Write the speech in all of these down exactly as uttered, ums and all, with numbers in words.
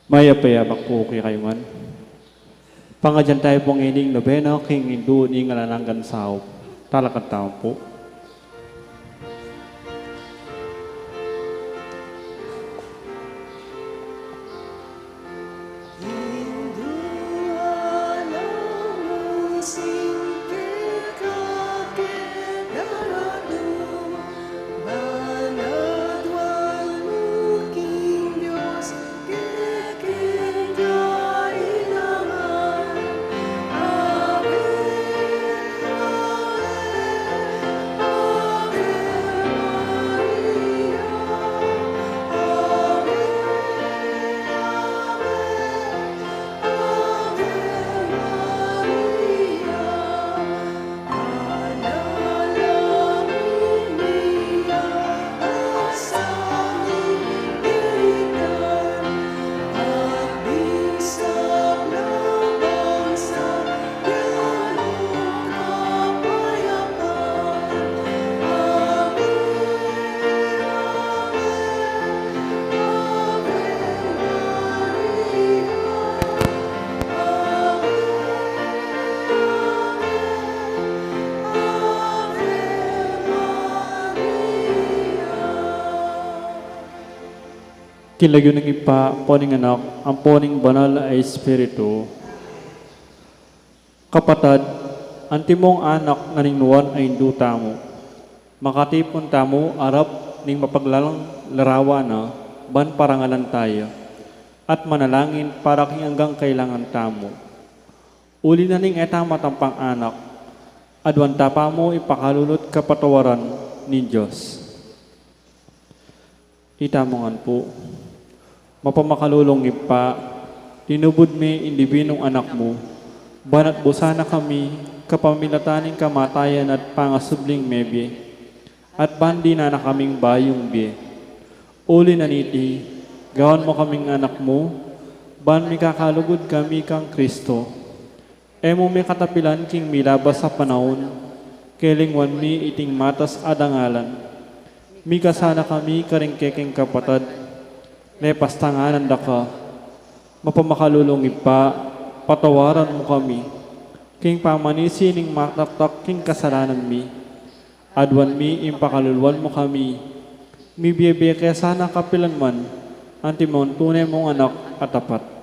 Mayap a yabak pu kekayu ngan. Pangadyan tamu pu ing nobena king Indu ning Alang Anggang Saup. Talakad tamu pu. King lagyu ning Ibpa, ampo ning Anak, ampo ning Banal a Espiritu. Kapatad, antimong anak ngan ing nuan a Indu tamu. Makatipun tamu arap ning mapaglalang larawan na ban parangalan taya, at manalangin para king anggang kailangan tamu. Uli na ning e tamu matampang anak, aduan ta pa mu ipakalulu at kapatawaran ning Dios. Itamu ngan pu. Mapamakalulung Ibpa, linubud me ing Dibinung Anak mu, ban atbusan na kami kapamilatan ning kamatayan at pangasubling mebie, at ban dinan na kaming bayung bie. Uli na niti, gawan mu kaming anak mu, ban mikakalugud kami kang Kristo. E mu mi katapilan king milabas a panaun, kelingwan mi iting matas a dangalan. Mika sana kami karing kekeng kapatad, lepas tanganan da ka. Mapamakalulung Ibpa, patawaran mu kami king pamanisi ning mataktak king kasalanan mi. Aduan mi ing pakaluluan mu kami. Mibie-bie ke sana kapilan man, antimong tune mung anak a tapat.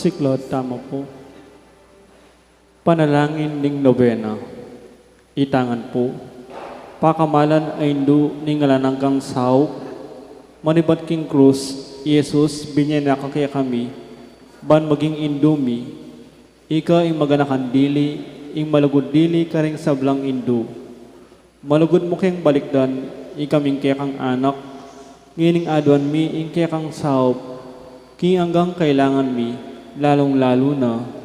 Siklaud tamu pu. Panalangin ning nobena. Itangan pu. Pakamalan a Indu ning alang anggang saup, manibat king krus, Jesus, binye na ka kekami, ban maging Indu mi, ika ing maganakan dili, ing malugud dili karing sablang Indu. Malugud mu keng balikdan, ikaming kekang anak, ngening aduan mi ing kekang saup, king anggang kailangan mi, lalung-lalu na.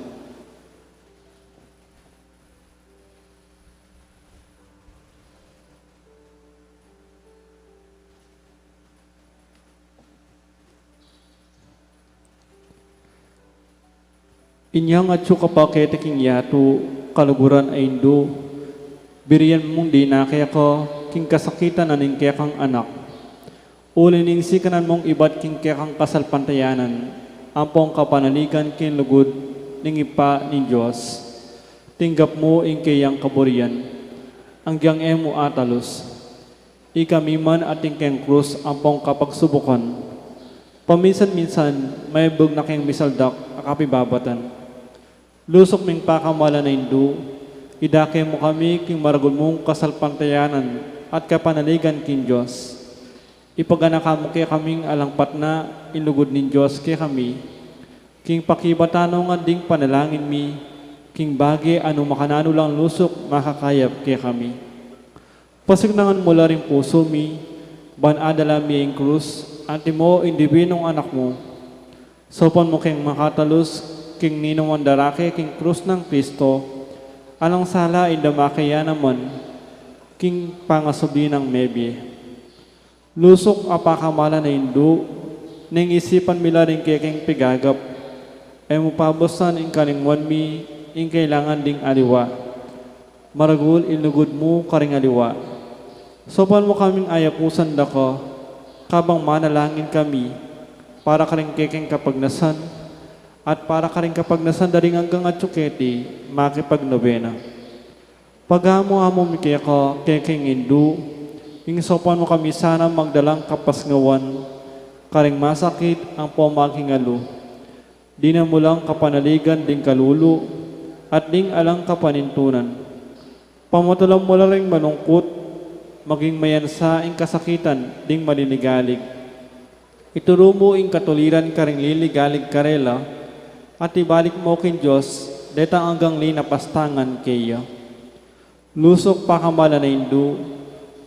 Inyang atyu ka pa keti king yatu, kaluguran a Indu, birian mung dinake ka king kasakitan na ning kekang anak. Uli ning sikanan mung ibat king kekang kasalpantayanan, ampong kapanaligan king lugud ning Ibpa ning Dios. Tinggap mu ing keyang kaburian, anggyang e mu atalus. Ikami man atin keng krus ampong kapagsubukan. Paminsan-minsan, mayabug na keng misaldak a kapibabatan. Lusuk ming pakamalan a Indu, idake mu kami king maragul mung kasalpantayanan at kapanaligan king Dios. Ipaganaka mu kekaming alang patna ing lugud ning Dios kekami, king pakibatan no ngan ding panalangin mi, king bage a nung makananu lang lusuk makakayap kekami. Pasiknangan mu la ring pusu mi, ban adala mi ing krus, antimo ing dibinung anak mu. Saupan mu keng makatalus, king ninuman darake king krus nang Kristo, alang sala inda makeya naman, king pangasubli nang mebie. Lusuk a pakamalan a Indu, neng isipan mi la ring kekeng pigagap, e mu pabusan ing kalingwan mi, ing kailangan ding aliwa. Maragul ing lugud mu karing aliwa. Saupan mu kaming ayapusan da ka, kabang manalangin kami, para karing kekeng kapagnasan, at para karing kapagnasan da ring anggang atyu keti, makipagnobena. Pagamu-amu mi keka, kekeng Indu, ing saupan mu kami sana magdalang kapasngawan, karing masakit ampong makingalu. Dinan mu lang kapanaligan ding kalulu, at ding alang kapanintunan. Pamatulan mu la ring malungkut, maging mayansa ing kasakitan ding maliligalig. Ituru mu ing katuliran karing liligalig karela, at ibalik mu king Dios, detang anggang linapastangan keya. Lusuk pakamalan a Indu,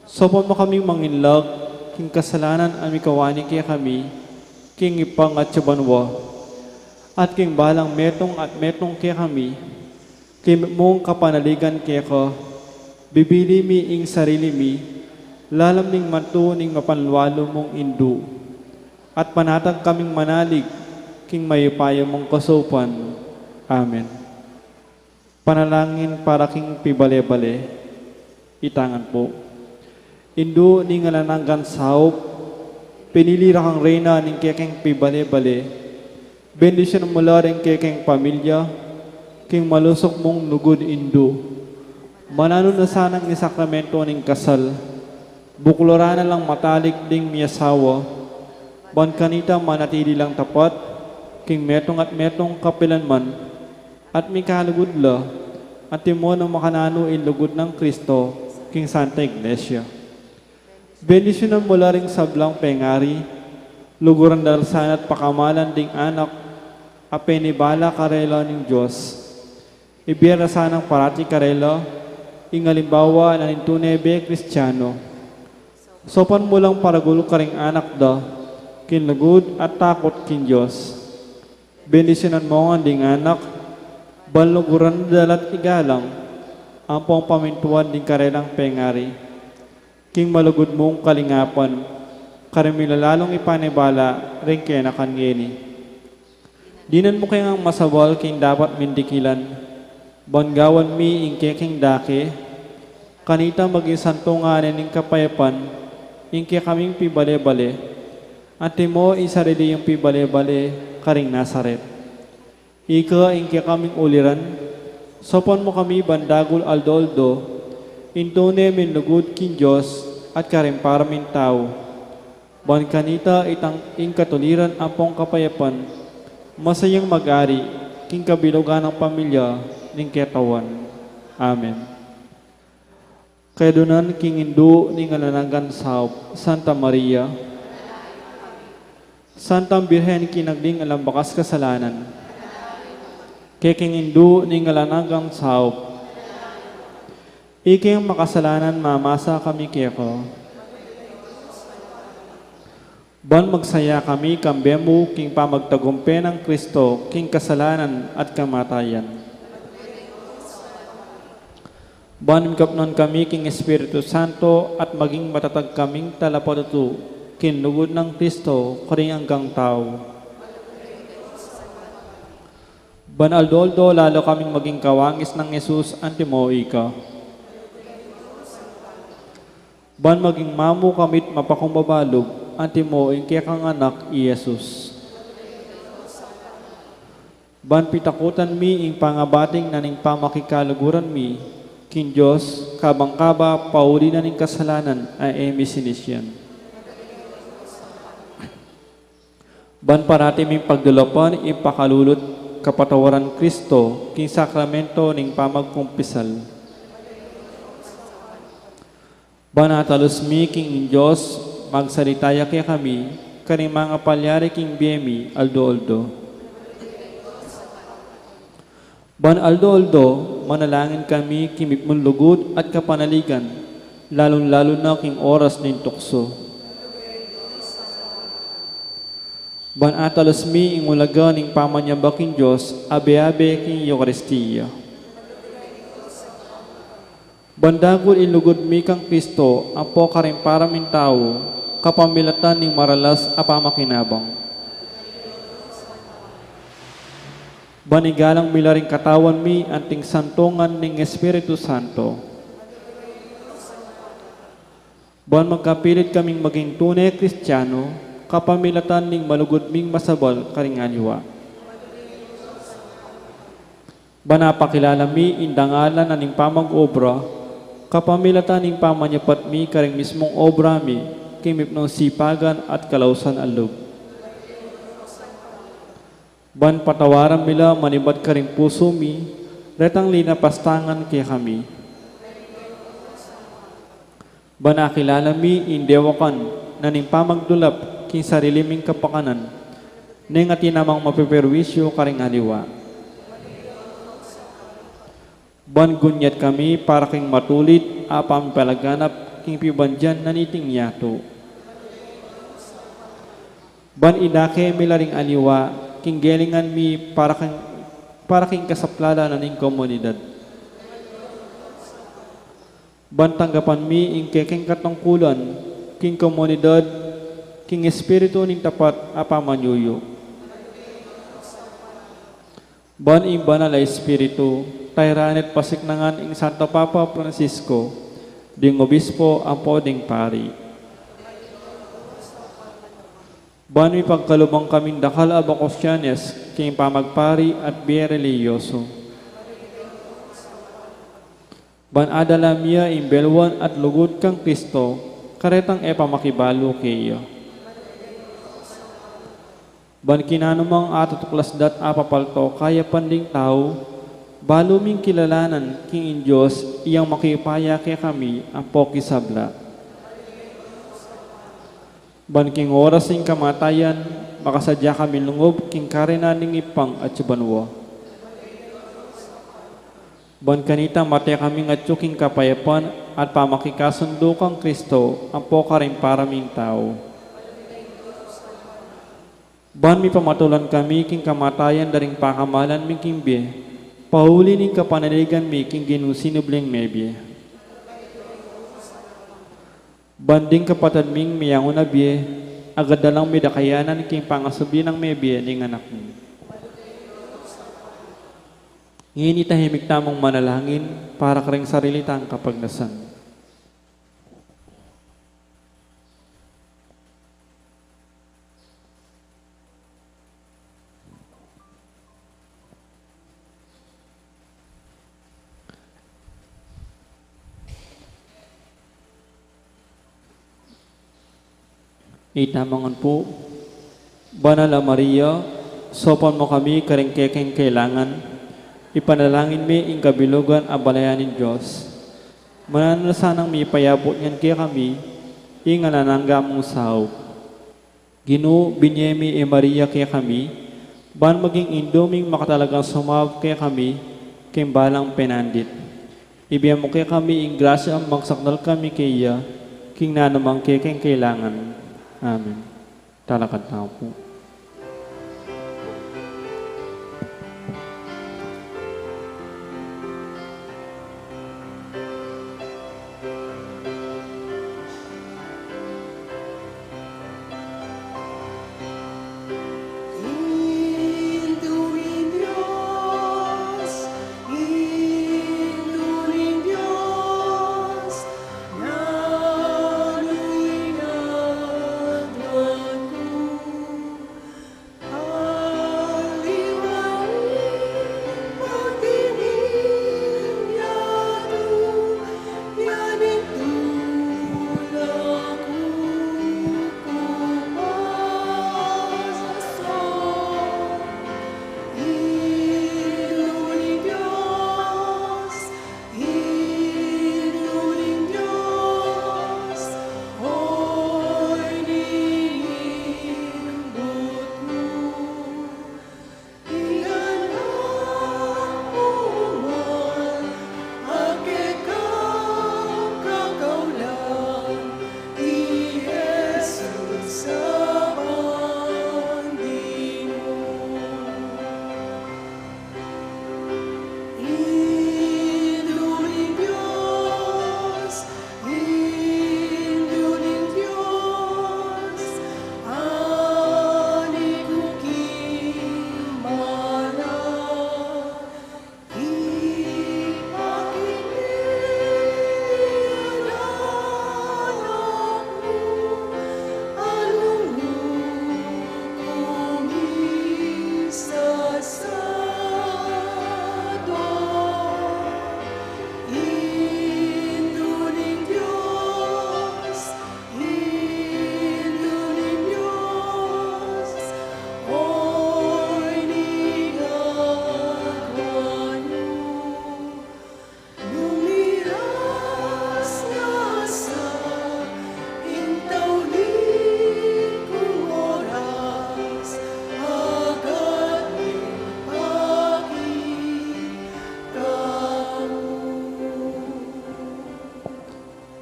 saupan mu kaming manginlag, king kasalanan a mikawani kekami, king Ibpa atyu banua, at king balang metung at metung kekami, king mung kapanaligan keka, bibili mi ing sarili mi, lalam ning mantu ning mapanlualu mung Indu, at panatag kaming manalig, king mayupaya mung kasaupan. Amen. Panalangin para king pibale-bale. Itangan pu. Indu ning alang anggang saup, pinili ra kang reyna ning kekeng pibale-bale. Bendisyunan mu la ring kekeng pamilya, king malusuk mung lugud Indu. Mananu na sanang isakramento ning kasal, buklaran na lang matalik ding miasawa, ban kanita manatili lang tapat, king metung at metung kapilan man, at mikalugud la, antimo nung makananu ing lugud nang Kristo, king Santa Iglesia. Bendisyunan mu la ring sablang pengari, luguran da la sana't pakamalan ding anak, a penibala karela ning Dios. Ibie ra sanang parati karela, ing alimbawa na ning tune bie Kristiano. Saupan mu lang paragul karing anak da, king lugud at takut king Dios. Bendisyunan mu ngan ding anak, ban luguran da la't igalang, ampong pamintuan ding karelang pengari. King malugud mung kalingapan, karing milalalung ipanibala, ring kenakan ngeni. Dinan mu keng masabal king dapat ming dikilan, ban gawan mi ing kekeng dake, kanita maging santungan ning kapayapan, ing kekaming pibale-bale, antimo ing sarili yung pibale-bale, karing Nazaret. Ika ing kekaming uliran, saupan mu kami ban dagul aldo-aldo, ing tune ming lugud king Dios at karing para ming tau. Ban kanita itang ing katuliran ampong kapayapan, Masayang mag-ari king kabilugan ning pamilya ning ketawan. Amen. Kayadunan king Indu ning alang anggang saup, Santa Maria. Santang Birhen, kinagli ning alang bakas kasalanan, kekeng Indu ning alang anggang saup, ikeng makasalanan, mamasa kami keka. Ban magsaya kami kambe mu king pamagtagumpe nang Kristo king kasalanan at kamatayan. Ban mikapnan kami king Espiritu Santo at maging matatag kaming talapatutu king lugud nang Kristo karing anggang tau. Ban aldo-aldo lalu kaming maging kawangis nang Jesus antimo ika. Ban maging mamu kami't mapakumbaba lub antimo ing kekang Anak i Jesus. Ban pitakutan mi ing pangabating na ning pamakikaluguran mi king Dios, kabang kaba pauli na ning kasalanan a e mi sinisian. Ban parati ming pagdulapan ing pakalulu't kapatawaran Kristo king sakramento ning pamagkumpisal. Ban atalus mi king Dios, magsalita ya kekami karing mangapalyari king bie mi aldo-aldo. Ban aldo-aldo manalangin kami king mipnung lugud at kapanaligan, lalung-lalu na king oras ning tuksu. Ban atalus mi ing ulaga ning pamanyamba king Dios abe-abe king Eukaristia. Ban dagul ing lugud mi kang Kristo ampo karing para ming tau, kapamilatan ning maralas a pamakinabang. Ban igalang mi la ring katawan mi anting santungan ning Espiritu Santo. Ban magkapilit kaming maging tune Kristiano, kapamilatan ning malugud ming masabal karing aliwa. Ban apakilala mi ing dangalan na ning pamag-obra, kapamilatan ning pamanyapat mi karing mismung obra mi king mipnung sipagan at kalausan a lub. Ban patawaran mi la manibat karing pusu mi retang linapastangan kekami. Ban akilala mi ing dewakan na ning pamagdulap king sarili ming kapakanan, neng atin namang mapeperwisyu karing aliwa. Ban gunyat kami para king matulid a pamipalaganap king pibandian na niting yatu. Ban idake mi la ring aliwa king gelingan mi para king, para king kasaplalan na ning komunidad. Ban tanggapan mi ing kekeng katungkulan king komunidad king espiritu ning tapat a pamanyuyu. Ban ing Banal a Espiritu, tairan at pasiknangan ing Santo Papa Francisco, ding obispo ampo ding pari. Ban mipagkalub kami ning dakal a bakasyones king pamagpari at bie relihiyoso. Ban adala mi ya ing belwan at lugud kang Kristo, karetang e pa makibalu keya. Ban king anumang atutuklas dat a papalto kayapan ding tau, balu ming kilalanan king ing Dios, iyang makiupaya kekami ampo king sabla. Ban king oras ning kamatayan, makasadya kaming lungub king karina ning Ibpa atiu banua. Ban kanita mate kaming atiu king kapayapan at pamakikasundu kang Kristo ampo karing para ming tau. Ban mipamatulan kami king kamatayan da ring pakamalan mi king bie, pauli ning kapanaligan mi king Ginung sinubling mebie. Ban ding kapatad ming miyangu na bie, agad da lang midakayanan king pangasubli nang mebie ning Anak mi. Ngeni tahimik tamung manalangin para karing sarili tang kapagnasan. Ita mangan pu, Banal a Maria, Saupan mu kami karing kekeng kailangan, ipanalangin mi ing kabilugan a balayan ning Dios. Mananu la sanang mipayabut ngan kekami ing alang angga mung saup. Ginu, binye mi i Maria kekami, ban maging indu ming makatalagang sumaup kekami king balang penandit. Ibie mu kekami ing grasya a magsakdal kami keya king nanumang kekeng kailangan. Amen. Talakad tamu pu.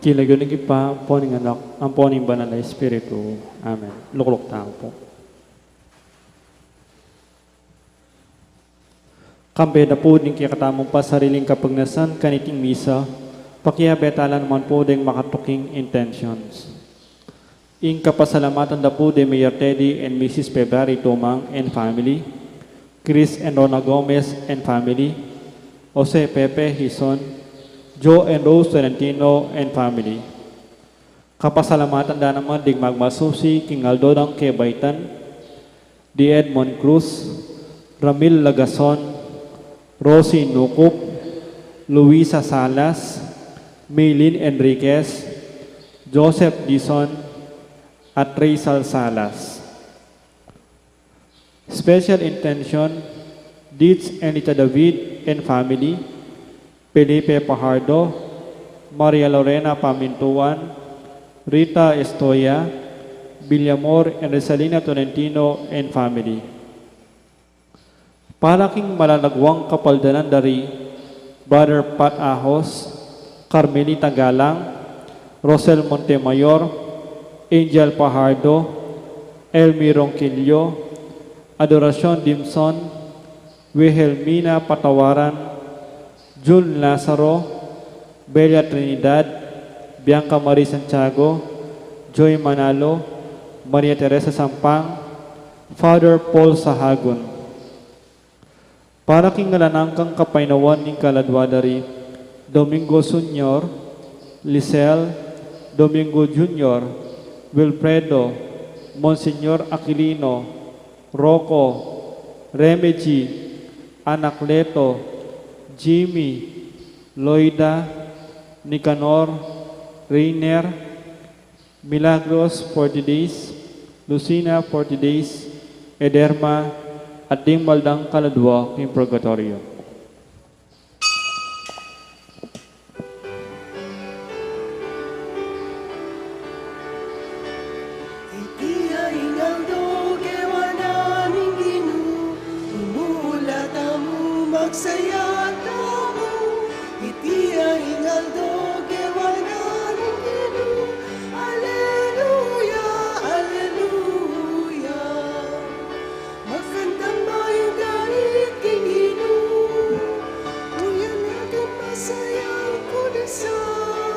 King lagyu ning Ibpa, ampo ning Anak, ampo ning Banal a Espiritu. Amen. Lukluk tamu pu. Kambe da pu ding kekatamung pasariling kapagnasan kaniting misa, pakiabe tala naman pu ding makatuking intentions. Ing kapasalamatan da pu di Mayor Teddy and Missus February Tumang and family, Chris and Rona Gomez and family, Jose Pepe Hizon, Joe and Rose Tolentino and family. Kapasalamatan da naman ding magmasusi king aldo dang kebaitan, di Edmond Cruz, Ramil Lagason, Rosie Nucup, Luisa Salas, Maylin Enriquez, Joseph Dizon, at Rachel Salas. Special intention, Deeds Enita David and family, Felipe Pajardo, Maria Lorena Pamintuan, Rita Estoya, Villamor and Rosalina Tolentino and family. Para king malalagwang kapaldanan dari Brother Pat Ahos, Carmelita Galang, Rosel Montemayor, Angel Pajardo, Elmi Ronquillo, Adoracion Dimson, Wilhelmina Patawaran, Jun Lazaro, Bella Trinidad, Bianca Marie Santiago, Joy Manalo, Maria Teresa Sampang, Father Paul Sahagun. Para king alang anggang kapaynawan ning kaladua dari Domingo Senior, Lisel, Domingo Junior, Wilfredo, Monsignor Aquilino, Rocco, Remigi, Anacleto, Jimmy, Loida, Nicanor, Reiner, Milagros forty days, Lucina forty days, Ederma, At ding maldang kaladwa king purgatoryo. Iti ya ing aldo gewa na ning Ginu, tumula tamu, magsaya tamu. Iti ya ing aldo gewa na ning Ginu, aleluya, aleluya. Magkantam mayugarit king Ginu, uyan natin masayang kulisaw.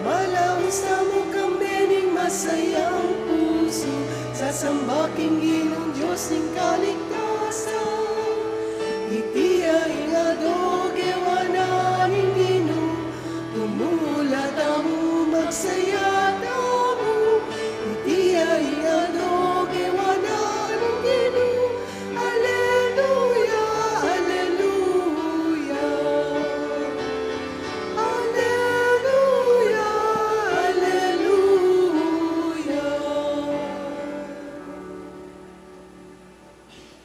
Malaus tamu kambe ning masayang pusu, sasamba king Ginung Dios ning kaligtasan. Iti ya ing aldo gewa na ning Ginu, tumula tamu, magsaya tamu. Iti ya ing aldo gewa na ning Ginu, aleluya, aleluya. Aleluya, aleluya.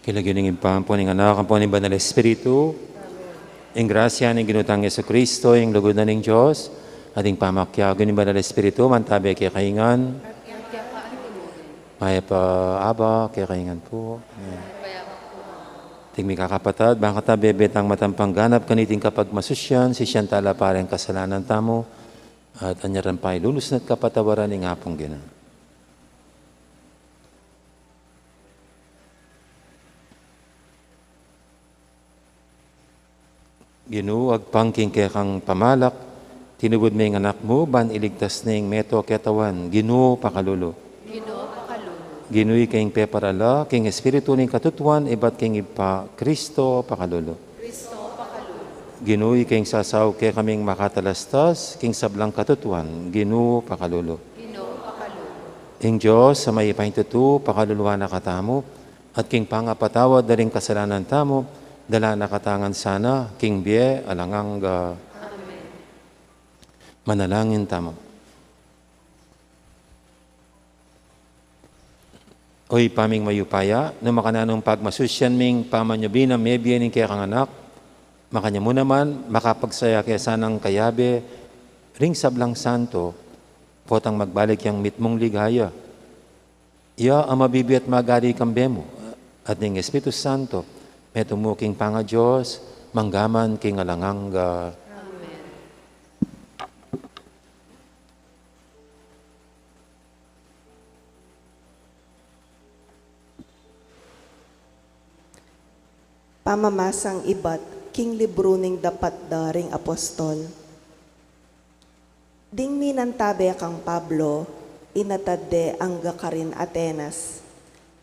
King lagyu ning Ibpa, ampo ning Anak, ampo ning Banal Espiritu. Ing grasya ning Ginu tang Jesucristo, ing lugud na ning Dios, at ing pamakiabe ning Banal Espiritu, mantabe kekayu ngan. Mayap a abak kekayu ngan pu. Amen. Tingmi kakapatad, bang kata bebe tang matampang ganap kaniting kapagmasusyan, sisian tala pa ring kasalanan tamu, at anyaran pa ilulusnat kapatawaran ning Apung Ginu. Ginu, agpang king kekang pamalak, tinubud me ing Anak mu, ban iligtas ne ing meto ketawan. Ginu, pakalulu. Ginu, pakalulu. Ginu, ika ing peparala king Espiritu ning katutuan, ibat king Ibpa, Kristo, pakalulu. Kristo, pakalulu. Ginu, ika ing sasaul kekaming makatalastas king sablang katutuan. Ginu, pakalulu. Ginu, pakalulu. Ing Dios a mayupayang tutu, pakaluluan na katamu, at king pangapatawad da ring kasalanan tamu, dala na kata ngan sana king bie alang angga. Amen. Manalangin tamu. O Ibpa ming mayupaya, nung makananung pagmasusyan ming pamanyubli nang mebie ning kekang Anak, makanyan mu naman makapagsaya ke sanang kayabe ring sablang santo, potang magbalik yang mitmung ligaya. Iya a mabibie at magari kambe mu, at ning Espiritu Santo, metung mu king pangaDios, mangga man king alang angga. Amen. Pamamasang ibat king libru ning Dapat da ring Apostol. Ding minantabe kang Pablo, inatad de angga karin Atenas.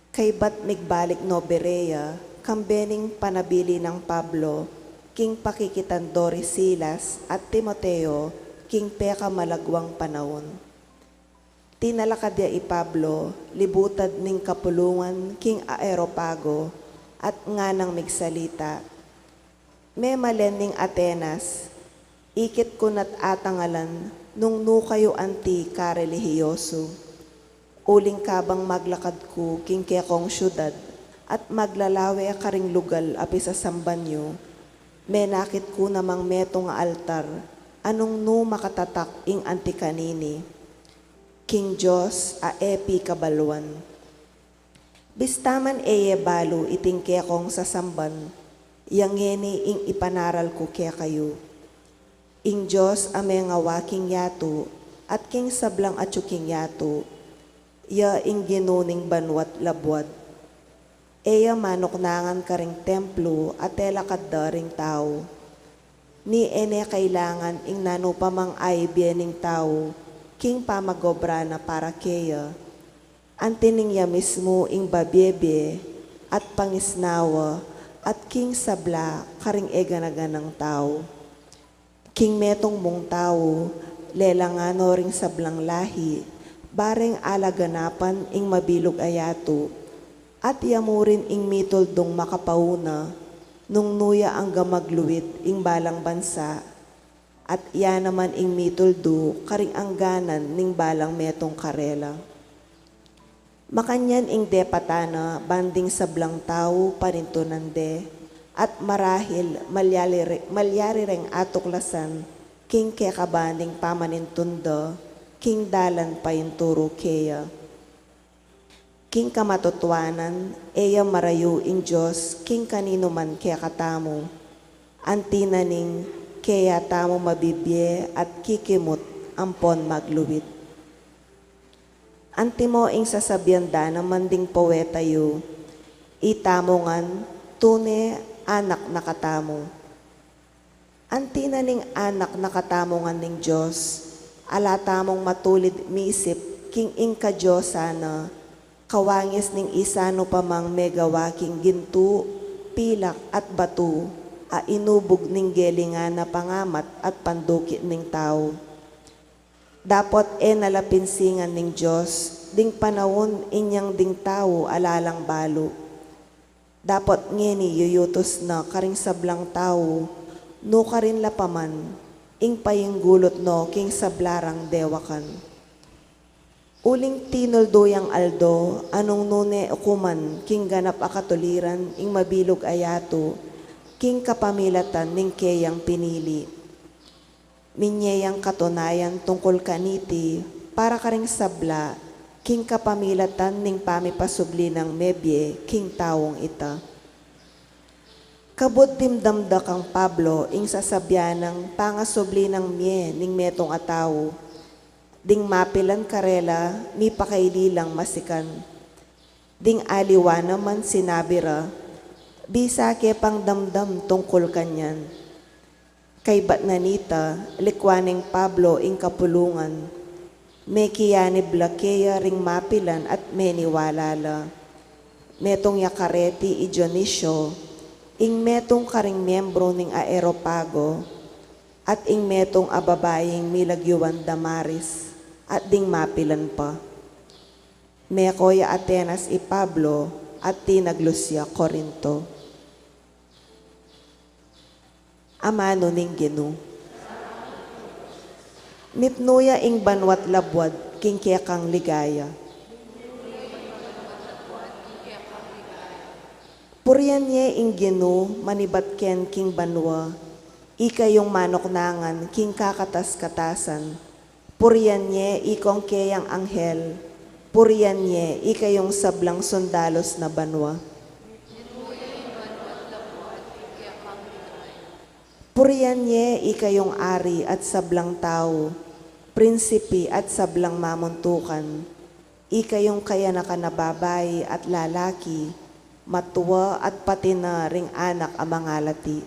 Kaybat migbalik no Berea, kambe ning panabilin nang Pablo, king pakikitan do ri Silas at Timoteo, king pekamalagwang panaun. Tinalakad ya i Pablo, libutad ning kapulungan king Areopago, at nganang migsalita. Memalen ning Atenas, ikit ku na't atangalan nung nu kayu anti karelihiyosu. Uling kabang maglakad ku king kekong siudad at maglalawe karing lugal a pisasamban yu, menakit ku namang metung a altar a nung nu makatatak ing anti kanini, king Dios a e pikabaluan. Bista man e ye balu iting kekong sasamban, ya ngeni ing ipanaral ku kekayu. Ing Dios a mengawa king yatu at king sablang atyu king yatu, ya ing Ginu ning banua't labuad. E ya manuknangan karing templu a telakad da ring tau. Ni e ne kailangan ing nanu pa mang aibie ning tau king pamagobra na para keya. Anti ning ya mismu ing babiebie at pangisnawa at king sabla karing e gana-ganang tau. King metung mung tau, lelangan no ring sablang lahi, bareng ala ganapan ing mabilug a yatu, at ya mu rin ing mituldung makapauna, nung nu ya angga magluid ing balang bansa, at ya naman ing mituldu karing angganan ning balang metung karela. Makanyan ing depatan na ban ding sablang tau panintunan de, at marahil malyari re-, malyari reng atuklasan king kekaban ning pamanintun da king dalan painturu keya. King kamatutuanan, e ya marayu ing Dios king kaninu man kekatamu. Anti na ning keya tamu mabibie at kikimut ampon magluid. Antimo ing sasabian da naman ding poeta yu, itamu ngan tune anak na katamu. Anti na ning anak na katamu ngan ning Dios, ala tamung matulid misip king ing kadiosan na, kawangis ning isanu pa mang megawa king gintu, pilak at batu, a inubug ning gelingan na pangamat at panduki ning tau. Dapot e na la pinsingan ning Dios ding panaun inyang ding tau ala lang balu. Dapot ngeni yuyutus na karing sablang tau, nukarin la pa man, ing painggulut no king sabla rang dewakan. Uling tinuldu yang aldo, anung nune ukuman king ganap a katuliran ing mabilug a yatu, king kapamilatan ning keyang pinili. Minye yang katunayan tungkul kaniti para karing sabla, king kapamilatan ning pamipasubli nang mebie king taung ita. Kabud dimdam da kang Pablo ing sasabian nang pangasubli nang mie ning metung a tau, ding mapilan karela mipakaili lang masikan. Ding aliwa naman sinabi ra, bisa ke pang damdam tungkul kanyan. Kaybat na nita, likwan neng Pablo ing kapulungan. Mekiyanib la keya ring mapilan at meniwala la. Metung ya kareti i Dionisio, ing metung karing miembro ning Areopago, at ing metung a babaing milagyuan Damaris, at ding mapilan pa. Meko ya Atenas i Pablo, at tinaglus ya Corinto. Amanu ning Ginu. Mitmu ya ing banua't labuad king kekang ligaya. Purian ye ing Ginu manibat ken king banua, ikayung manuknangan king kakatas-katasan. Purian ye ikong keyang anghel, purian ye ikayung sablang sundalus na banua. Purian ye ikayung ari at sablang tau, prinsipi at sablang mamuntukan, ikayung kayanakan a babai at lalaki, matua at pati na ring anak a mangalati.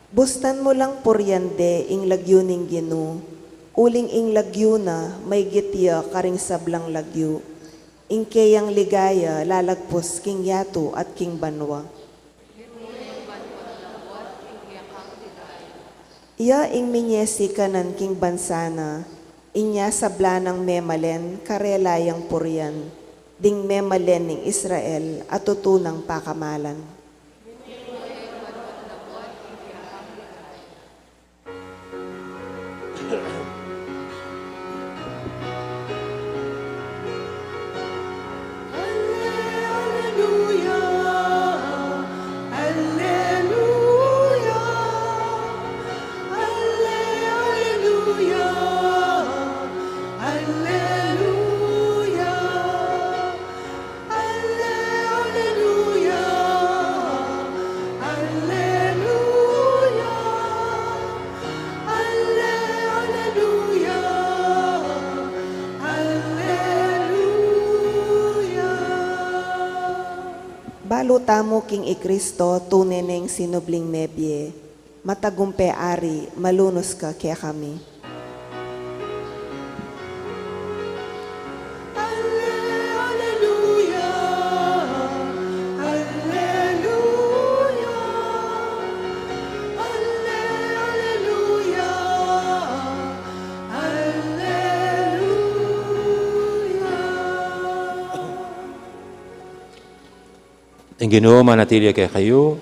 Bustan mu lang purian de ing lagyu ning Ginu, uling ing lagyu na maygit ya karing sablang lagyu. Ing keyang ligaya lalagpus king yatu at king banua. Iya ing minye sikanan king bansa na, inya sabla nang memalen karela yang purian, ding memalen ning Israel a tutu nang pakamalan. Balu tamu king i Kristo, tune neng sinubling mebie. Matagumpe Ari, malunus ka kekami. Ing Ginu manatili kekayu.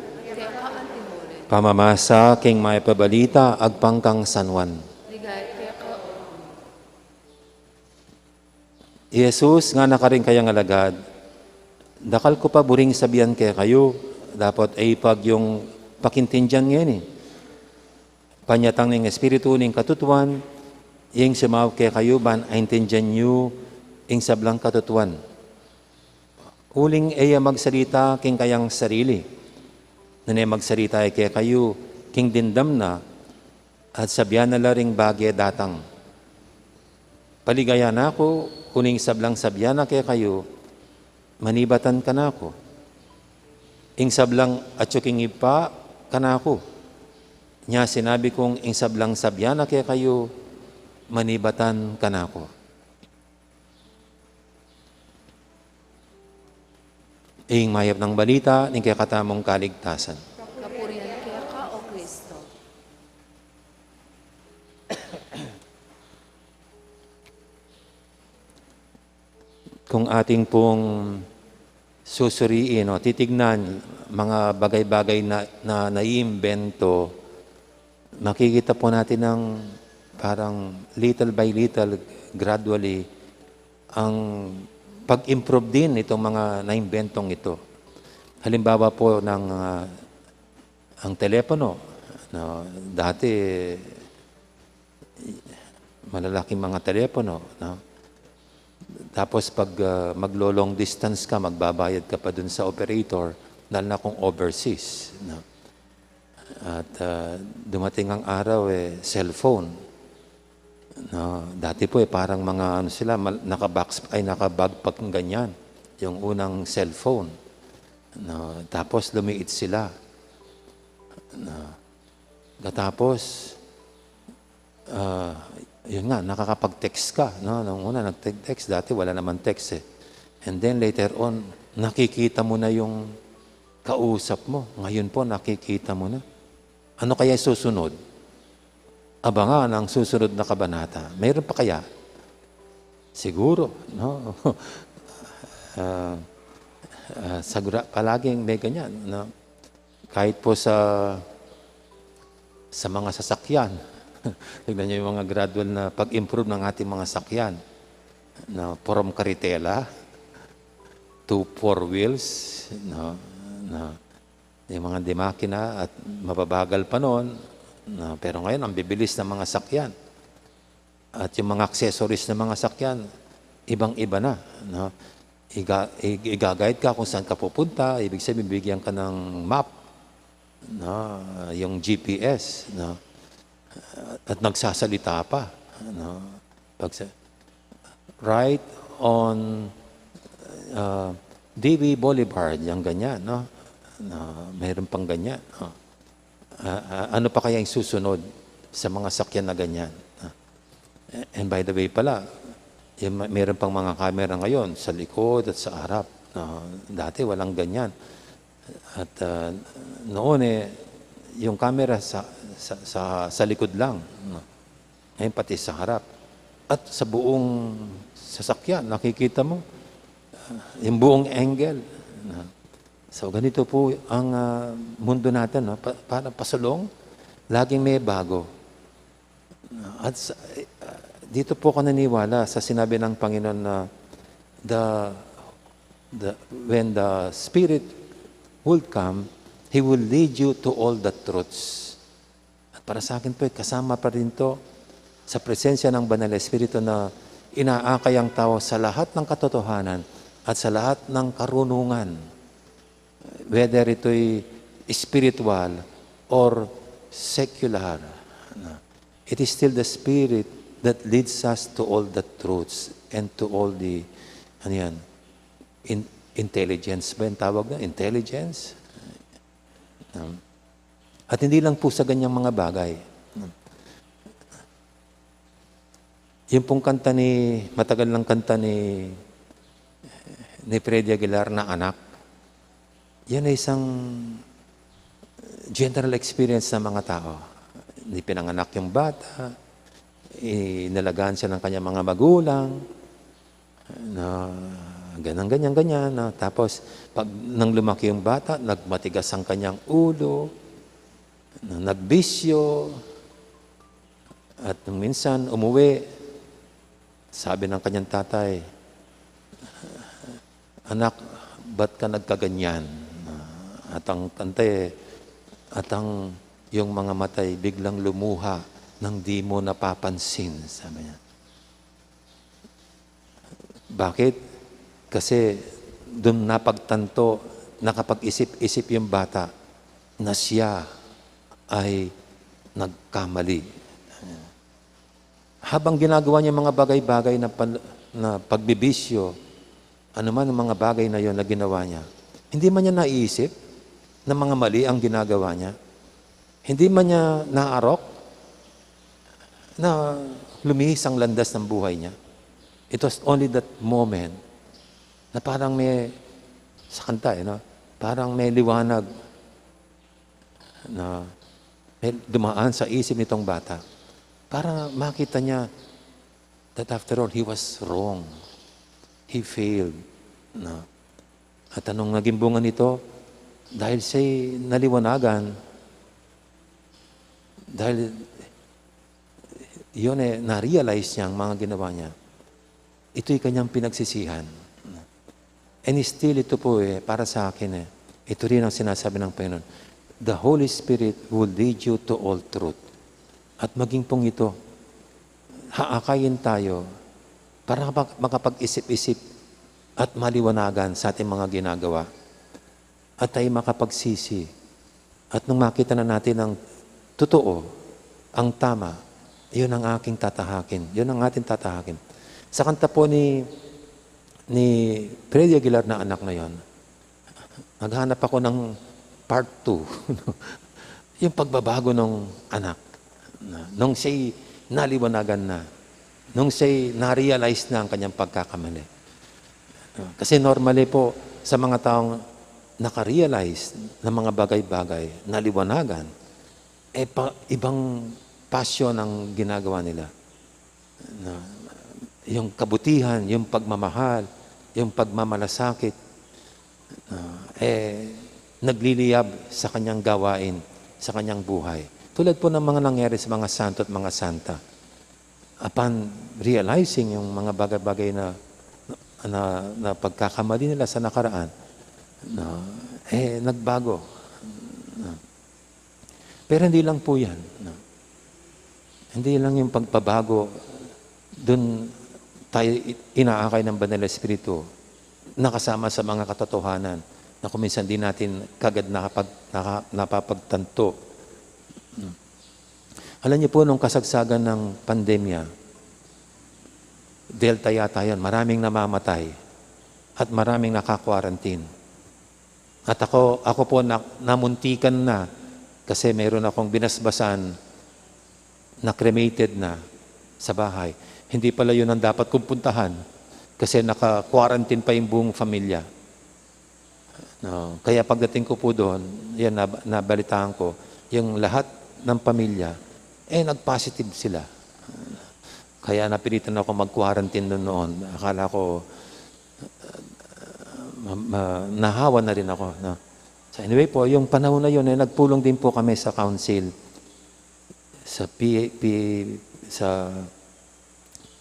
Pamamasa king Mayap a Balita agpang kang San Juan. Ligaya keka, O Ginu. I Jesus ngana karing kayang alagad, "Dakal ku pa buring sabian kekayu, dapot e yu pa ing pakintindian ngeni. Panyatang ning Espiritu ning katutuan, ing sumaup kekayu ban aintindian yu ing sablang katutuan. Uling e ya magsalita king kayang sarili, nune magsalita ya kekayu king dimdam na, at sabian na la ring bage datang. Paligayan na ku, uling sablang sabian na kekayu, manibatan kanaku. Ing sablang atyu king Ibpa, kanaku. Nya sinabi kung ing sablang sabian na kekayu, manibatan kanaku." Ing mayap nang balita ning kekatamung kaligtasan. Kapurian keka, O Kristo. Kung atin pung susuriin o titignan, mga bagay-bagay na, na naiimbento, makikita po natin ng parang little by little, gradually, ang pag-improve din itong mga naimbentong ito. Halimbawa po ng, ah, ang telepono, no? Dati, malalaking mga telepono, no? Tapos pag, ah, maglo-long distance ka, magbabayad ka pa dun sa operator, lalo na kung overseas, no? At, ah, dumating ang araw, eh, cellphone. No, dati po, eh, parang mga ano sila, mal-, naka-box, ay, naka-bag pa ganyan, yung unang cellphone. No, tapos lumiit sila. No, katapos, ah, yun nga, nakakapag-text ka, no? Nung una, nag-text, dati wala naman text, eh. And then later on, nakikita mo na yung kausap mo. Ngayon po, nakikita mo na. Ano kaya susunod? Abangan ang susunod na kabanata. Mayroon pa kaya? Siguro, no? Ah, ah, sagura-, palaging may ganyan, no? Kahit po sa, sa mga sasakyan. Tignan niyo yung mga gradual na pag-improve ng ating mga sakyan. No? From karetela to four wheels, no? No? Yung mga demakina at mababagal pa noon, no? Pero ngayon, ang bibilis ng mga sakyan. At yung mga accessories ng mga sakyan, ibang-iba na, no? Iga-, ig-, iga-guide ka kung saan ka pupunta, ibig sabihin, bibigyan ka ng map, no? Yung G P S, no? At nagsasalita pa, no? Pag sa-, right on, uh, D V Boulevard, yung ganyan, no? No, mayroon pang ganyan, no? Ah, ah, ano pa kaya yung susunod sa mga sakyan na ganyan? Ah, and by the way pala, yung ma-, meron pang mga camera ngayon sa likod at sa harap. Ah, dati walang ganyan. At, ah, noon, eh, yung camera sa, sa, sa, sa likod lang, no? Ngayon pati sa harap. At sa buong sasakyan, nakikita mo, ah, yung buong angle, no? So, ganito po ang, ah, mundo natin, no? Pa-, parang pasulong, laging may bago. At sa, ah, dito po ako naniniwala sa sinabi ng Panginoon na the, the, when the Spirit will come, He will lead you to all the truths. At para sa akin po, eh, kasama pa rin to sa presensya ng Banal na Espiritu na inaakay ang tao sa lahat ng katotohanan at sa lahat ng karunungan, whether ito'y spiritual or secular. It is still the Spirit that leads us to all the truths and to all the, ano yan, in-, intelligence ba yung tawag na? Intelligence? Um, at hindi lang po sa ganyang mga bagay. Yung pong kanta ni, matagal lang kanta ni, ni Freddy Aguilar na Anak, yan ay isang general experience ng mga tao. Hindi pinanganak yung bata, inalagaan siya ng kanyang mga magulang, na ganyan, ganyan, ganyan, na tapos pag nang lumaki yung bata, nagmatigas ang kanyang ulo, na nagbisyo, at nung minsan umuwi, sabi ng kanyang tatay, "Anak, ba't ka nagkaganyan?" At ang kante, at ang yung mga matay biglang lumuha nang di mo napapansin, sabi niya. Bakit? Kasi dun napagtanto, nakapag-isip-isip yung bata na siya ay nagkamali. Habang ginagawa niya mga bagay-bagay na pan-, na pagbibisyo, ano man ang mga bagay na yon na ginawa niya, hindi man niya naisip na mga mali ang ginagawa niya. Hindi man niya naarok na lumihis ang landas ng buhay niya. It was only that moment na parang may, sa kanta, eh, no? Parang may liwanag na may dumaan sa isip nitong bata. Para makita niya that after all, he was wrong. He failed. No? At anong naging bunga nito? Dahil siya'y naliwanagan, dahil yun eh, na-realize niya ang mga ginawa niya. Ito'y kanyang pinagsisihan. And still, ito po eh, para sa akin eh, ito rin ang sinasabi ng Panginoon. The Holy Spirit will lead you to all truth. At maging pong ito, haakayin tayo para makapag- makapag-isip-isip at maliwanagan sa ating mga ginagawa. At tayo makapagsisi. At nung makita na natin ang totoo, ang tama, yun ang aking tatahakin. Yun ang ating tatahakin. Sa kanta po ni, ni Freddy Aguilar na Anak na yon, naghanap ako ng part two. Yung pagbabago ng anak. Na, nung siya'y naliwanagan na, nung siya'y na-realize na ang kanyang pagkakamali. Kasi normally po, sa mga taong naka-realize ng mga bagay-bagay, naliwanagan, eh, pa, ibang passion ang ginagawa nila. Na, yung kabutihan, yung pagmamahal, yung pagmamalasakit, na, eh, nagliliyab sa kanyang gawain, sa kanyang buhay. Tulad po ng mga nangyari sa mga santo at mga santa. Upon realizing yung mga bagay-bagay na, na, na pagkakamali nila sa nakaraan, na, eh, nagbago. Na, pero hindi lang po yan. No? Hindi lang yung pagbabago, dun tayo i-, inaakay ng Banal na Espiritu, nakasama sa mga katotohanan na kung minsan di natin kagad nakapag-, naka-, napapagtanto. Hmm. Alam niyo po, nung kasagsagan ng pandemya, Delta yata yun, maraming namamatay at maraming naka-quarantine. At ako, ako po na, namuntikan na kasi meron akong binasbasan na cremated na sa bahay. Hindi pala yun ang dapat kong puntahan kasi naka-quarantine pa yung buong pamilya. No, kaya pagdating ko po doon, yan, nab-, nabalitaan ko, yung lahat ng pamilya, eh, nag-positive sila. Kaya napilitan ako mag-quarantine doon noon. Akala ko, ma-, ma-, nahawa na rin ako, no? So anyway po, yung panahon na yun, eh, nagpulong din po kami sa council, sa P-, P-, sa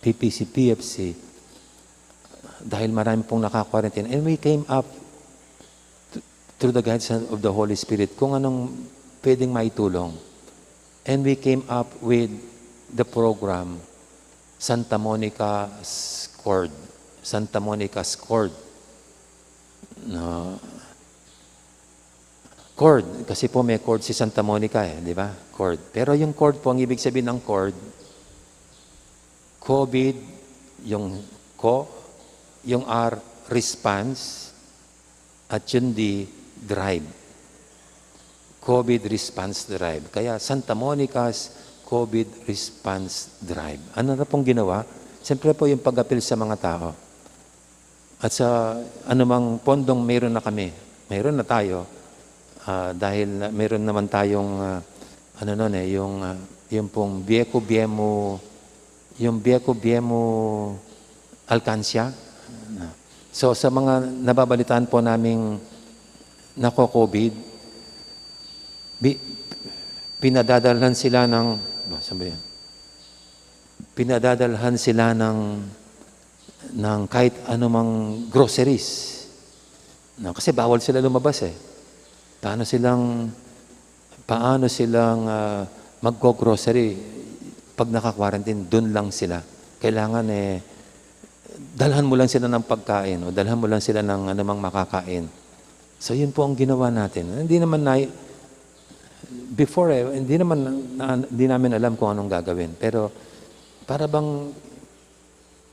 P P C, P F C, dahil marami pong naka-quarantine. And we came up th-, through the guidance of the Holy Spirit, kung anong pwedeng maitulong. And we came up with the program, Santa Monica's Cord. Santa Monica's Cord. No. Cord, kasi po may cord si Santa Monica eh, di ba? Cord. Pero yung cord po, ang ibig sabihin ng cord, COVID, yung co, yung R, response, at yung D, drive. COVID response drive. Kaya Santa Monica's COVID response drive. Ano na pong ginawa? Siyempre po yung pag-apil sa mga tao. At sa anumang pondong meron na kami, meron na tayo, ah, dahil na, meron naman tayong, ah, ano nun eh, yung, ah, yung pong Bieku Biemu, yung Bieku Biemu Alkansya. So, sa mga nababalitaan po naming nako-COVID, bi-, pinadadalhan sila ng, ba, saan ba yan? Pinadadalhan sila ng, ng kahit anumang groceries. No? Kasi bawal sila lumabas eh. Paano silang, paano silang, ah, magko-grocery pag naka-quarantine? Dun lang sila. Kailangan eh, dalhan mo lang sila ng pagkain o dalhan mo lang sila ng anumang makakain. So, yun po ang ginawa natin. Hindi naman na, before eh, hindi naman na, hindi namin alam kung anong gagawin. Pero para bang,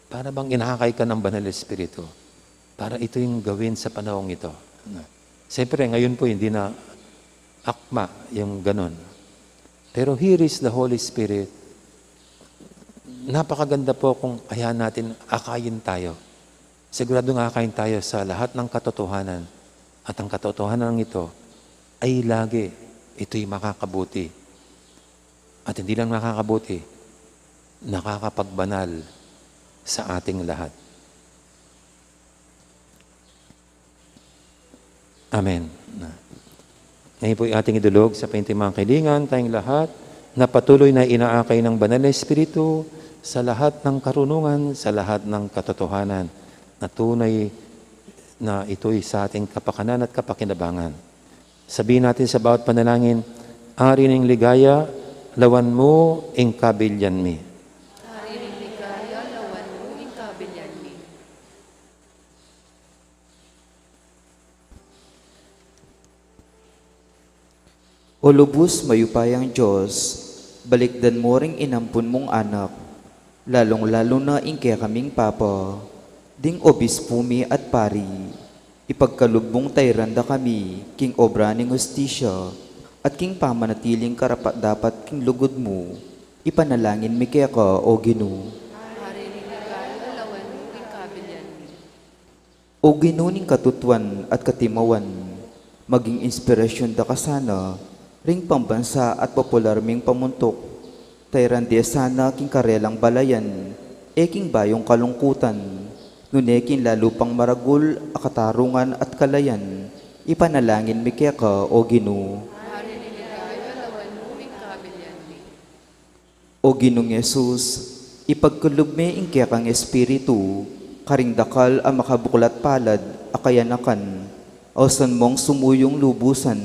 para bang inakay ka ng Banal Espiritu para ito yung gawin sa panahong ito. Siyempre, ngayon po hindi na akma yung ganun. Pero here is the Holy Spirit. Napakaganda po kung kaya natin akayin tayo. Siguradong akayin tayo sa lahat ng katotohanan. At ang katotohanan ito ay lagi, ito'y makakabuti. At hindi lang nakakabuti, nakakapagbanal sa ating lahat. Amen. Na. Ngayon po'y ating idulog sa paintimang kahilingan, tayong lahat, na patuloy na inaakay ng Banal na Espiritu sa lahat ng karunungan, sa lahat ng katotohanan, na tunay na ito'y sa ating kapakanan at kapakinabangan. Sabihin natin sa bawat panalangin, "Ari ning ligaya, lawan mu ing kabilyan mi." Ari ning ligaya, lawan mu ing kabilyan mi. O lubus mayupayang Dios, balikdan mu ring inampun mung anak, lalung-lalu na ing kekaming Papa, ding obispu mi at pari, ipagkalub mung tairan da kami king obra ning hustisya at king pamanatiling karapat-dapat king lugud mu, ipanalangin mi keka, O Ginu. Ari ning ligaya, lawan mu ing kabilyan mi. O Ginu ning katutuan at katimawan, maging inspirasyun da ka sana ring pambansa at popular ming pamuntuk. Tairan de sana king karelang balayan, e king bayung kalungkutan, nune king lalu pang maragul a katarungan at kalayan, ipanalangin mi keka, O Ginu. Ari ning ligaya, lawan mu ing kabilyan mi. O Ginung Jesus, ipagkalub me ing kekang Espiritu karing dakal a makabuklat palad a kayanakan, ausan mong sumuyung lubusan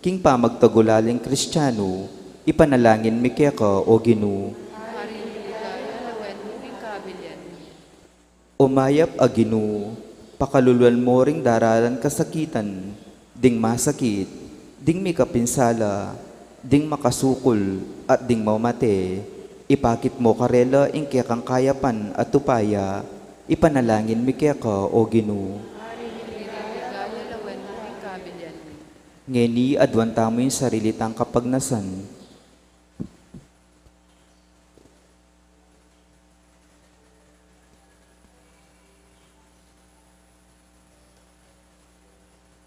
king pamagtagulaling Kristianu, ipanalangin mi keka, O Ginu. Ari ning ligaya, lawan mu ing kabilyan mi. O mayap a Ginu, pakaluluan mo ring daralan kasakitan, ding masakit, ding mikapinsala, ding makasukul, at ding mamate, ipakit mo karela ing kekang kayapan at upaya, ipanalangin mi keka, O Ginu. Ari ning ligaya, lawan mu ing kabilyan mi. Ngeni aduan tamu ing sarili tang kapagnasan.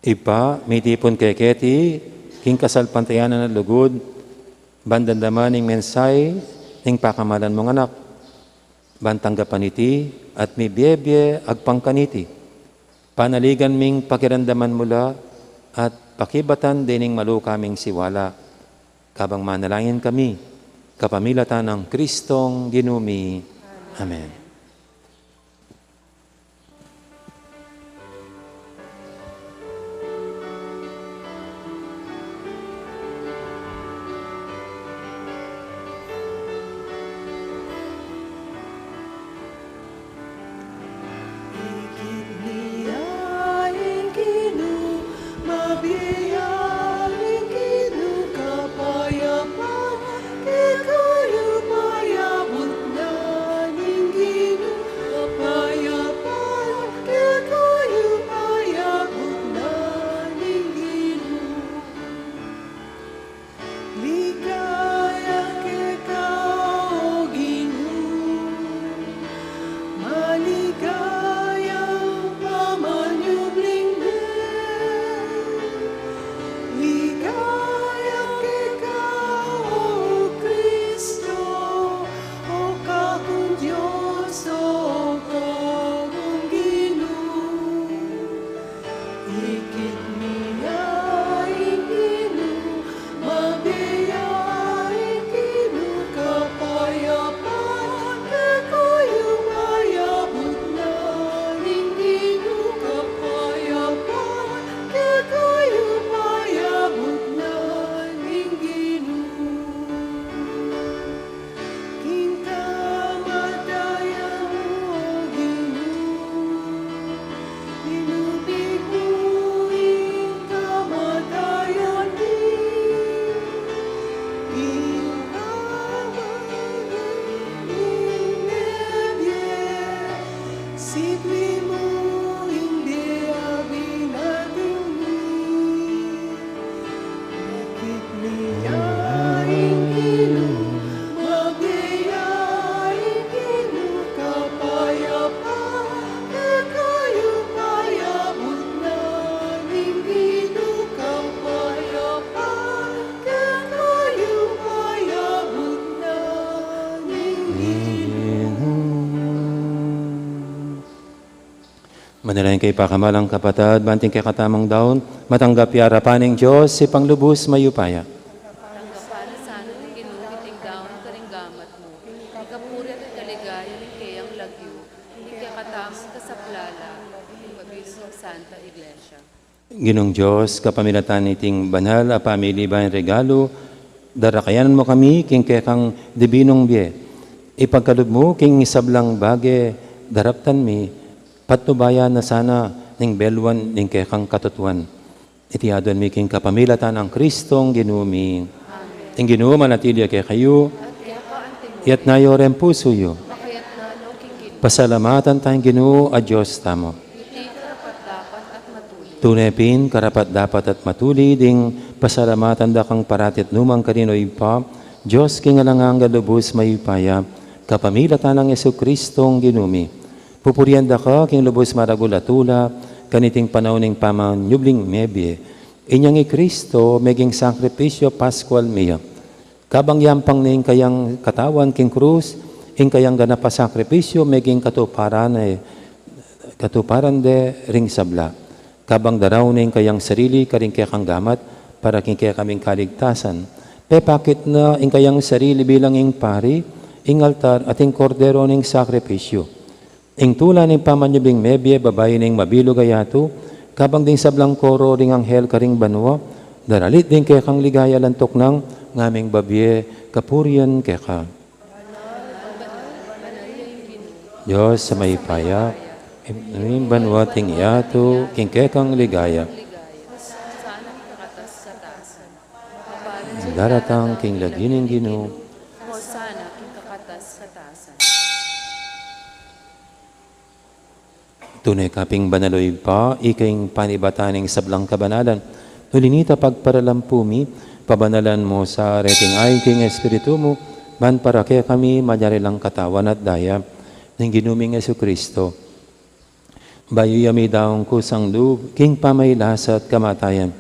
Ibpa, mitipun ke keti king kasalpantayanan a lugud, ban damdaman ing mensahe ning pakamalan mung Anak, ban tanggapan iti at mibie-bie agpang kaniti. Panaligan ming pakiramdaman mu la at pakibatan dening maluka ming siwala. Kabang manalangin kami, kapamilatan nang Kristong Ginu mi. Amen. Manalangin kayu pakamalan kung kapatad, ban king kekatamung daun, matanggap ya arapan ning Dios, Ibpang lubus mayupaya. Tanggapan na sana ning Ginu iting daun karing gamat mu, king kapurian at kaligayan ning keyang lagyu, king kekatamung kasaplalan, king mabilug nang Santa Iglesia. Ginung Dios, kapamilatan niting banal a pamili ban regalu, darakayan mu kami king kekang dibinung bie. Ipagkalub mu king sablang bage daraptan mi, patnubayan na sana ning beluan ning kekang katutuan. Iti aduan mi king kapamilatan nang Kristong Ginu mi. Amen. Ing Ginu manatili ya kekayu. At keka anti mu. Iyatas yu ring pusu yu. Makayatas no king Ginu. Pasalamatan taya ing Ginu a Dios tamu. Iti karapat-dapat at matulid. Tune pin karapat-dapat at matulid ding pasalamatan da kang parati at nukarin man, O Ibpa, Dios king alang angga, lubus mayupaya, kapamilatan nang Jesucristong Ginu mi. Pupurian da ka king lubus maragul a tula, kaniting panaun ning pamanyubling mebie. Inyang i Cristo meging sakripisyu Pascual mi ya. Kabang yampang ne ing kayang katawan king krus, ing kayang ganap a sakripisyu meging katuparan ne, katuparan de ring sabla. Kabang daraun ne ing kayang sarili karing kekang gamat para king kekaming kaligtasan, pepakit na ing kayang sarili bilang ing pari, ing altar, at ing kordero ning sakripisyu. Ing tula ning pamanyubling mebie babayu ning mabilug a yatu, kabang ding sablang koro ring anghel karing banua, daralit ding kekang ligaya, lantuk nang ngaming babie kapurian keka. Dios a mayupaya, ing banua at ing yatu king kekang ligaya. Daratang king lagyu ning Ginu. Hosana king kakatas-katasan. Tune ka pin banal, O Ibpa, ika ing panibatan ning sablang kabanalan. Uli na nita pagparalampu mi, pabanalan mu sa reting ain king Espiritu mu, ban para kekami manyari lang katawan at daya ning Ginu ming Jesucristo. Bayu ya midaun kusang lub king pamailasa at kamatayan,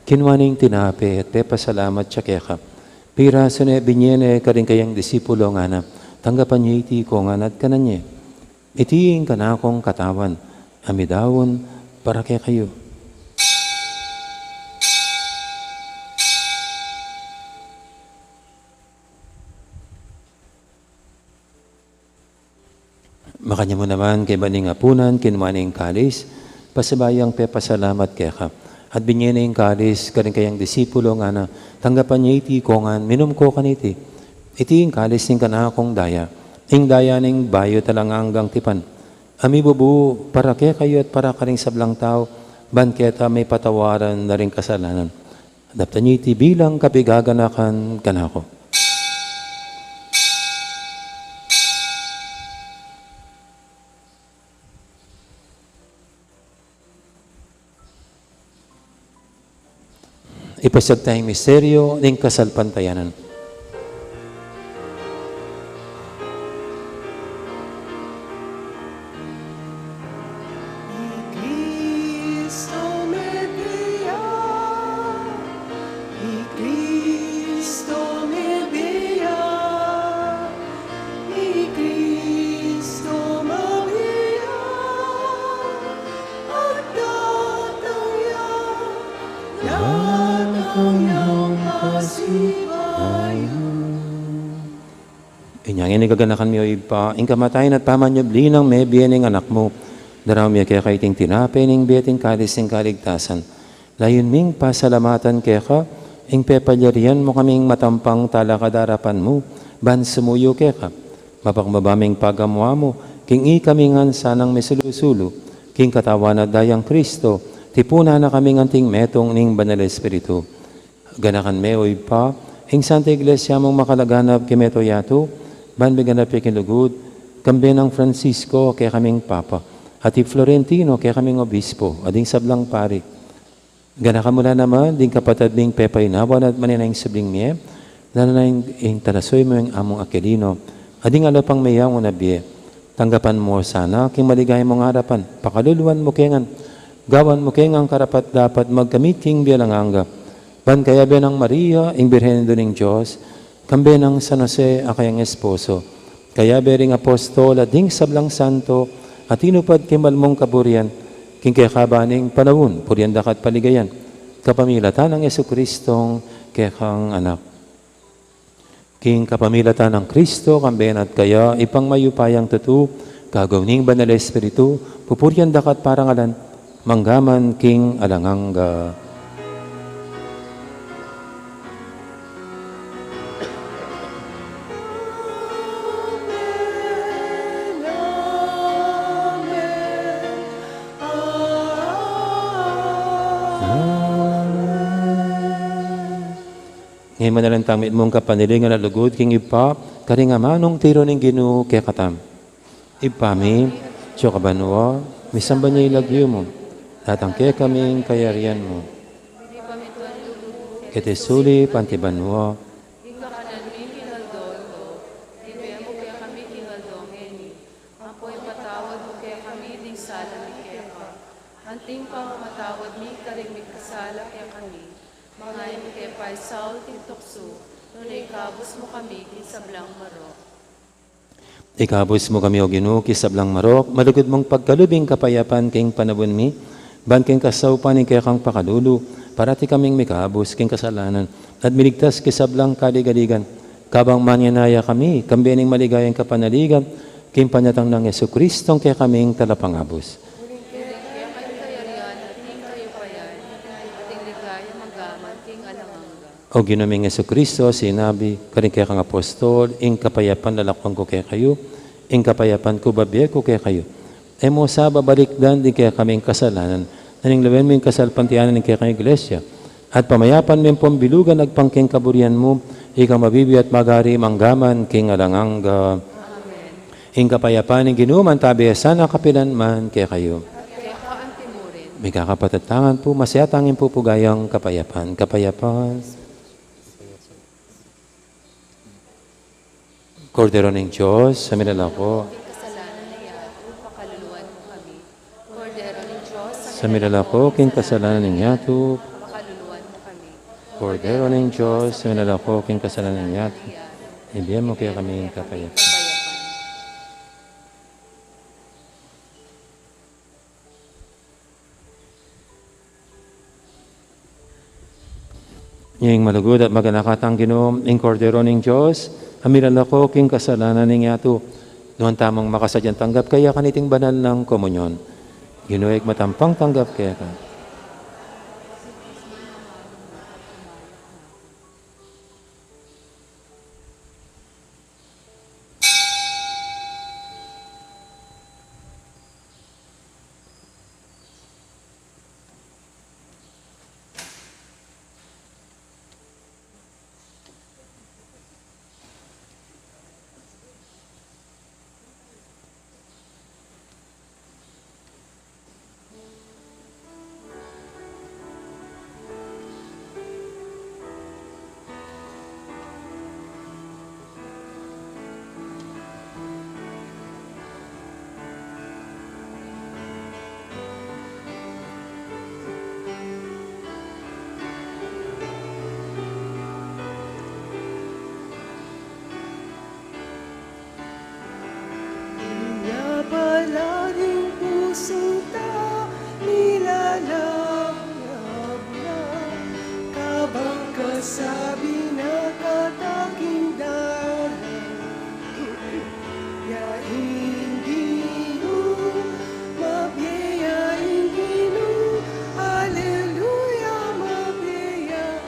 kinua ne ing tinape at pepasalamat ya keka. Pirasu ne, binie ne karing kayang disipulo, ngana: Tanggapan ye iti kongan at kanan ye. Iti ing kanakung katawan a midaun para kekayu. Makanyan mu naman, kaybat ning apunan, kinua ne ing kalis, pasibayu yang pepasalamat keka, at binie ne ing kalis karing kayang disipulo, ngana: Tanggapan ye iti kongan, minum ko kaniti. Iti ing kalis ning kanakung daya, ing daya ning bayu at alang anggang tipan, a mibubu para kekayu at para karing sablang tau, ban keta mipatawaran na ring kasalanan. Daptan ye iti bilang kapigaganakan kanaku. Ipasiag taya ing misteryu ning kasalpantayanan. I Kristo mebie ya, i Kristo mebie ya, i Kristo mebie ya, at datang ya, datang yang pasibayu. Inya ngeni gaganakan mi, O Ibpa, ing kamatayan at pamanyubli nang mebie ning Anak mu. Daraun mi keka iting tinape ning bie at ing kalis ning kaligtasan. Layun ming pasalamatan keka ing pepalyarian mu kaming matampang talakad king arapan mu, ban sumuyu keka. Mapakbaba ming pagamu-amu king ikami ngan sanang misulu-sulu king katawan at dayang Kristo, tipunan na kaming anting metung ning Banal Espiritu. Ganakan me, O Ibpa, ing Santa Iglesia mung makalaganap king mabilug a yatu, ban miganap ya king lugud, kambe nang Francisco a kekaming Papa, at i Florentino a kekaming Obispo, at ding sablang pari. Ganakan mu la naman ding kapatad ming pepainawan at manenaya king subling mie, lalo na ing, ing talasuyu mung Among Aquilino, at ding ala pang meyaun a bie. Tanggapan mu sana king maligaya mung arapan, pakaluluan mu ke ngan, gawan mu ke ngan karapat-dapat magkamit king bie alang angga. Ban kayabe nang Maria, ing Birhen Indu ning Dios, kambe nang San Jose a kayang esposo, kayabe ring apostol at ding sablang santo a tinupad king mal mung kaburian, King keka ba ning panaun, purian da ka at paligayan, kapamilatan nang Jesucristong kekang Anak. King kapamilatan nang Kristo, kambe na at kaya, Ibpang mayupayang tutu, kagum ning Banal Espiritu, pupurian da ka at parangalan, mangga man king alang angga. Ngeni manalan tang mitmung kapanaligan at lugud king Ibpa, karing amanung tiru ning Ginu kekatamu. Ibpa mi, atsu ka banua, misamban ya ing lagyu mu, datang kekami ing kayarian mu. Keti sulip anti banua. Ing kakanan mi king aldo-aldo, ibie mu kekami king aldo ngeni. Ampo ipatawad mu kekami ding sala mi keka, anti ing pamamatawad mi karing mikasala kekami. Manga e mu ke paisaul king tuksu, nune ikabus mu kami king sablang marok. Ikabus mu kami, O Ginu, king sablang marok, malugud mung pagkalub ing kapayapan king panaun mi, ban king kasaupan ning kekang pakalulu, parati kaming mikabus king kasalanan, at miligtas king sablang kaligaligan, kabang manenaya kami, kambe ning maligayang kapanaligan, king panyatang nang Jesucristong kekaming Talapangabus. Uling keka ing kayarian, at ing kayupayan, at ing ligaya mangga man king alang angga. O Ginu ming Jesucristo, sinabi mu karing kekang apostol, ing kapayapan lalakwan ku kekayu, ing kapayapan ku bibie ku kekayu. E mu sa babalikdan ding kekaming kasalanan, nune lawen mu ing kasalpantayanan ning kekang Iglesia, at pamayapan mu pambilugan agpang king kaburian mu, ika mabibie at magari mangga man king alang angga. Amen. Ing kapayapan ning Ginu mantabe sana kapilan man kekayu. At keka anti murin. Mikakapatad tamu pu, masaya tang ipupugay ing kapayapan. Kapayapan. Kordero ning Dios, a milalako. King kasalanan ning yatu, pakaluluan mu kami. Kordero ning Dios, a milalako king kasalanan ning yatu. Pakaluluan mu kami. Kordero ning Dios, a milalako king kasalanan ning yatu. Ibie mu kekami ing kapayapan. Ing malugud at maganaka tang Ginu, ing Kordero ning Dios, a milalako king kasalanan ning yatu. Nuan tamung makasadyang tanggap kaya kaniting banal nang komunyon. Ginu, ikmat tang pangtanggap keka. Inya pala ring pusu ta, nilalayap na, kabang kasabi na kataking dalan. Ya ing Ginu, mabie ya ing Ginu, aleluya, mabie ya.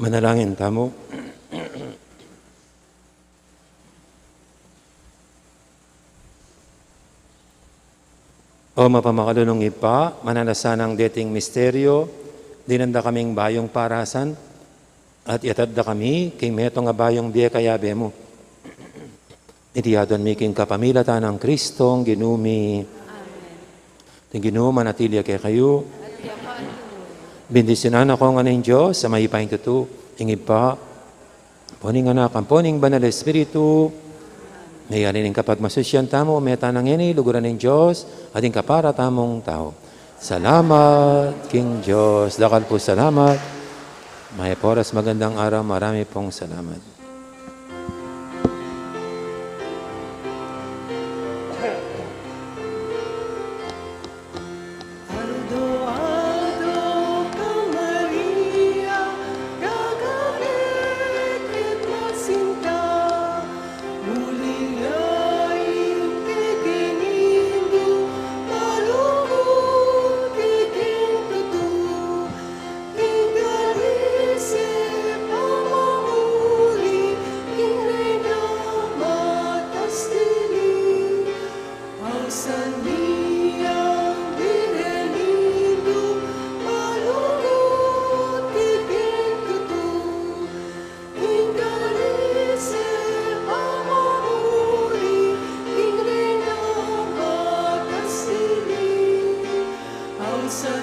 Manalangin tamu. O mapamakalulung Ibpa, mananu la sanang deting misteryo, dinan da kaming bayung parasan, at iatad da kami king metung a bayung bie kayabe mu. Iti aduan mi king kapamilatan nang Kristong Ginu mi. Amen. Ing Ginu manatili ya kekayu. At kekayu. Bendisyunan na kayu ngan ning Dios a mayupayang tutu, ing Ibpa, ampo ning Anak, ampo ning Banal a Espiritu. Meyari ning kapagmasusyan tamu, mete na ngeni king lugud ning Dios, at ing kapara tamung tau. Salamat king Dios. Dakal pung salamat. Mayap a oras, magandang araw, marami pong salamat. Aldo-aldo kang Maria, gagalit at masinta, uling ya ing kekeng Indu, malugud, kekeng tutu. King galise pamamuli, king reyna matastili. Ausan mi ing Birhen Indu, malugud, kekeng tutu. King galise pamamuli, king reyna matastili. Ausan